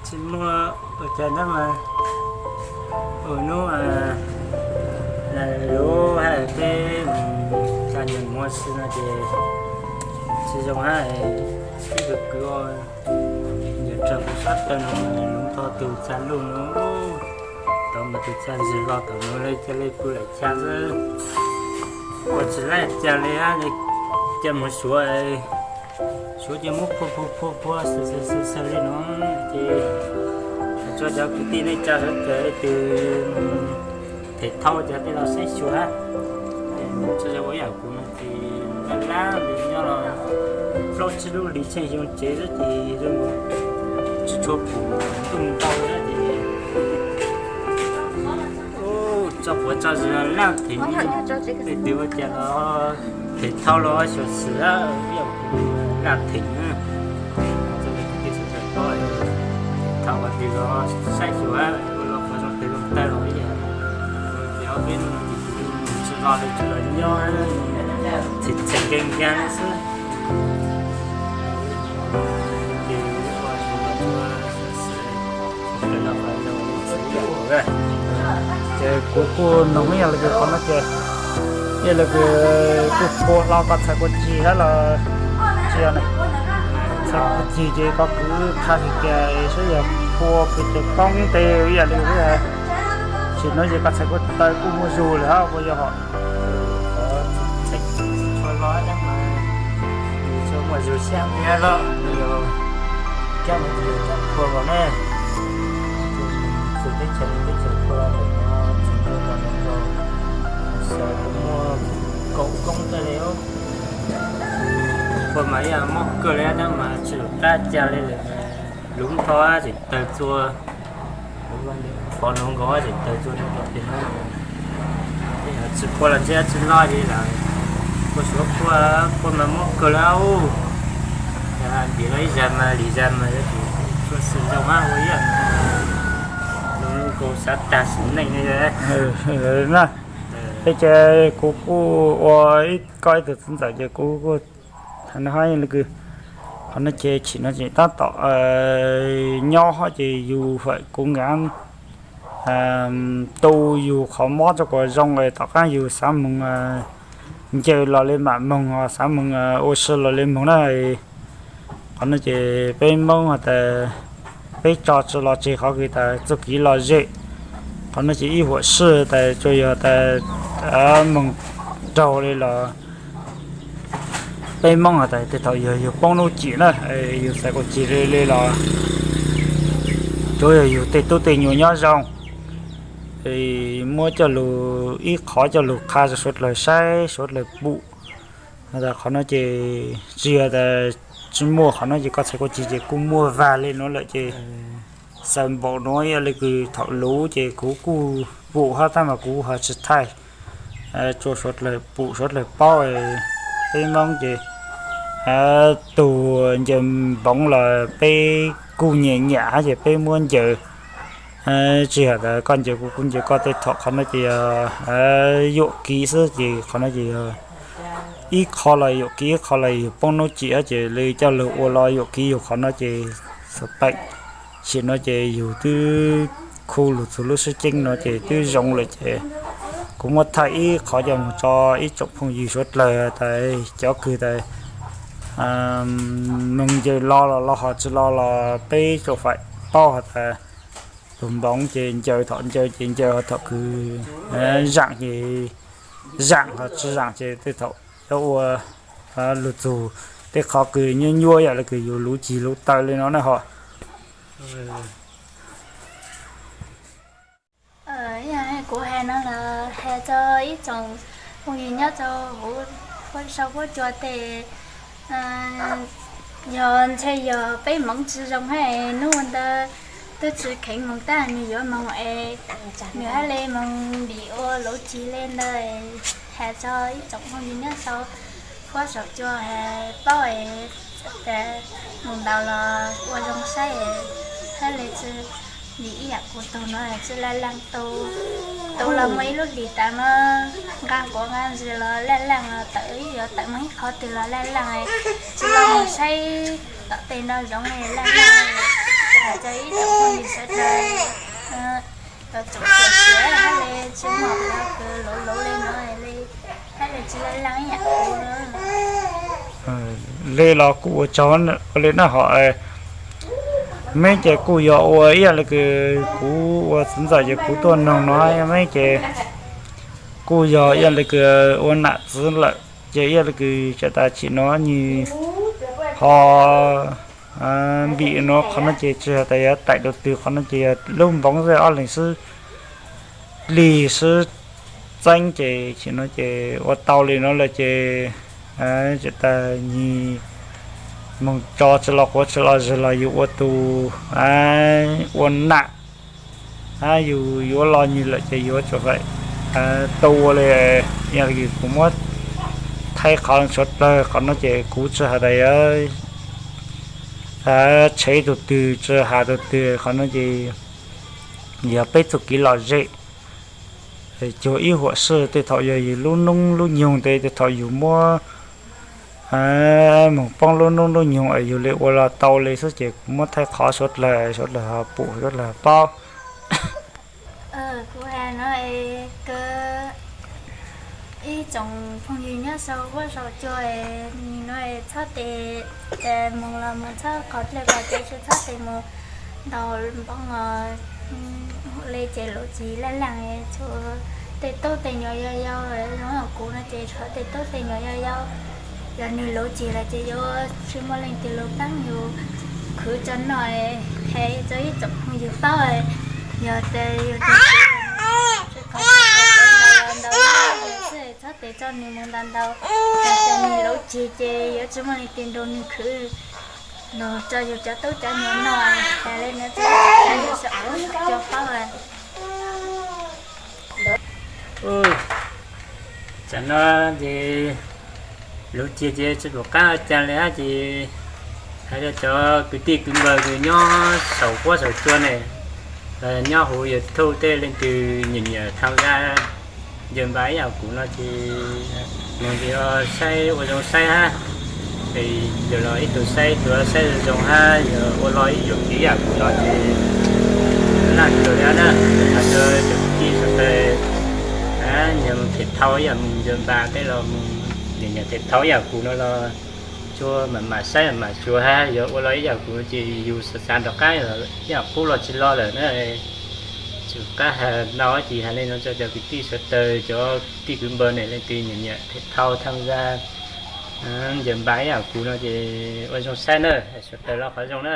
Tsis muaj ua cas ntag mas. Hnub lub hais peb tsa nyias muag si no ces tsis zoo hab, ib kwv kwv yuav raws kuv sab tawg no, lub tho tus txha luj no, tau mas tus txha zig los tom no le ca le pw lam ca xwb. Ua tsis laij cas li hab, ca mus suav, suav ces muab phua phua phua phua xwb xwb li no ces tso cov kwv tij neej tsa sawv daws leej twg them thau ces tej los saib xyuas hab. Tso cov ua yam kuv no ces laj laj li nyob los plaub tsib lub hlis tsheej xyoo tsev xwb ces zoo tsis tshua pum ntuj ntau xwb ces tso quav tso zis laj theem, leej twg ua cas los them thau los xyuas xwm laj theem. Thaum ua twg los saib xyuas ua los qhov zoo twg zoo tawg los ib yam. Ces ob peb hnub no ces kuv tsis los li, tsuas los nyob txhim txheem nkees nkees xwb. Ces kuv kuj noog ib yam li kws qhov no ces ib yam li kws kuj phua hlo koj txhais kua cig hab los tsis yog ne? Txhais kua cig ces koj kwv qha kiag saib yog phua kws ces koob ntev ib yam li, sim no ces koj txhais kua taw kuj muaj zug lawm hab puas yog hom? Txhua lo mas tsis muaj zug siab thiab los yog kab mus yog kab phua los ne. Txhua teb chaws teb chaws phua los ntawm no tsis muaj los ntawm no xyov puas muaj kaum koob tej li. Phua mas ib yam mob kawg li tab mas tsis lum qab cas li lawm. Lub nthos tseem tawg txua, qhov nuav nkaus tseem tawg txua rau pem no. Tsis phua los ntshe tsis loj li lawm. Phua suav phua, phua mas mob kawg li. Ntim los ib zag mas lim zag mas yuav tsum txhua xwm zoo hab ua ib yam. Lub nkaus xav tag sim neej li na. Peb ces kuv kuj ua ib, koj ib tug txiv ntxawm ces kuv kuj hais no hab li kws qhov no ces chim no ces tab tom nyob hab ces yus fam kuv nkav tu yus qhov mob rau kom zoo es tom qab yus xav moog ncaws los li mam moog, xav moog ua si los li moog na. Qhov no ces peb Moob has tas peb tso tsi los tseg qhov kws tas txuj kev lom zem. Qhov no ces ib huam sij tas tsuas yog tas moog raug li los peb Moob has tas tej thaum yog yug poob nub cim na, yug xav kua cig li li los tsuas yog yug tej tub tej nyuam nyob zoo, muab coj lug ib qhov coj lug qha rau suav dlawg saib suav dlawg pum. Qhov no ces tsis yog tas tsis muaj, qhov no ces koj txhais kua cig ces kuj muaj vag li nuav lawm ces xaws npaum nuav ib yam li kws thaum luv ces kuv kuj pum hab tab mas kuv ho tsis thaij rua suav dlawg pum suav dlawg paub. Peb Moob ces tug ncaws npoov los peb kuj nyam nyam hab ces peb muab ncaws. Tsis yog tas koj ncaws kuv kuv ncaws koj, tej thaum qhov no ces yog yuam kev xwb ces qhov no ces yog ib qho los yuam kev ib qho los yug poob nub cim hab ces li coj lug ua los yuam kev yug qhov no ces xav peem. Sim no ces yug twb khu lug txug lub sib ceeb no ces twb zoo lawm ces kuv muab thaij ib qho coj moog tso ib tsoom phooj ywg suav dlawg tas cov kws tas moog ncaws los los los ho tsis los los peb tsuas faim paub has tas tug npoov ces ncaws thaum ncaws ces ncaws ho thaum kws zaam ces zaam ho tsis zaam ces tej thaum yuav ua lug txug tej qhov kws nyuab nyuab yam li kws yug luv cig luv taw li no na ho. Kuv has no los has rau ib tsoom phooj ywg nyob rau huv sau huab cua tes, yog ntshe yog peb Moob tsi zoo hab nub ntawd twb tsi kheev moog tab nwg yuav moog es nwg hab le moog ntim ua luv cig le ntawd. Has rau ib tsoom phooj ywg nyob rau huab sau cua has paub es moog ntaus los ua zoo saib hab le tsi ntim ib yam kuv tug no tsi laj leej tu. Tu los muaj ib lub hlis tas mas nqaa quav nqaa zis los laj leej los tawm yuav tawm moog ib qhov twg los laj leej tsi laj moog saib Tej no zoo li laj no, hais rau ib tsoom phooj ywg sawv daws, tsoom suav suav hab li tsis muaj qhov kws luv luv li no li, hab li tsis laj laj ib yam kuv. Li los kuj ua tsaug ua li na hom, meb ces kuj yog ua ib yam li kws kuv ua txiv ntxawm ces kuv tuaj noog no, meb ces kuj yog ib yam li kws ua nam txiv lawm ces ib yam li kws tsa tas chim no nws ho npim no qhov no ces tsis has tas yog taim tus twg, qhov no ces yog lub npoov zej ob leeg xwb, lig xwb, txeeb ces chim no ces ua tau li no lawm ces tsa tas nws moog tso tsis los quav tsis los zig los yus ua tus ua nam, yus yuav los nws lawm ces yuav tsum tu ua li, yog li kuv muab thaij qhov suav dlawg qhov no ces kuv tsis has tas yog tshev tus twg tsis has tus twg, qhov no ces yog peb txuj kev lom zem cuag ib huam sij tej thaum yog yus lub noob lub nyoog tes tej thaum yus muab moog poob lub noob lub nyoog es yus li ua los tau li xwb ces kuv muab thaij qhov suav dlawg, suav dlawg ho pum suav dlawg ho paub. Kuv has no es kws ib tsoom phooj ywg nyob sau huab sau cua, nim no txhob tes moog los moog txhob qhov dlej qhov ceg, txhob tes moog ntaus npoo li ces luv tsis laj leej. Tsuas tej tub tej nyuam yau yau zoo yam kuv no ces tshuav tej tub tej nyuam yau yau, yog nws luv tsis lawm ces yuav tsis muaj leej twg lug paab yus khwv tso noj. Has rau ib tsoom phooj ywg paub, yog tes yus tes tsis qhov ntau ntau xwb, txhob tes tso nws moog ntau ntau, yog tes nws luv tsis ces yuav tsis muaj leej twg nrug nws khwv. Nug tso yus cov tub cov nyuam noj, has li no rau ib tsoom phooj ywg saum huab saum cua paub. Tsam no ces luv tsis ces tsis pum qab ua caag li hab ces has rau cov kwv tij kwv npawg kws nyob saum huab saum cua ne, nyob huv YouTube tej leej twg nyiam nyiam tham zaj ncaws npas ib yam kuv no ces moog tes saib ua zoo saib hab. Es yog los ib tug saib tus saib zoo zoo hab yog ua los ib yam kuv no ces laj kawg li na. Has rau cov kwv tij sawv daws nyiam them thau ib yam moog ncaws npas tej los moog nyiam nyiam them thau ib yam kuv no los tsuas mam mam saib mam mam suav hab, yog ua los ib yam kuv ces yus xav xav nrov qab ib yam qub los tsis los lawm na. Tsis qab has no ces has li no rau cov kwv tij sawv daws, cov kwv tij kwv npawg ne leej twg nyiam nyiam them thau tham zaj ncaws npas ib yam kuv no ces ua zoo saib na, sawv daws los qhov zoo na.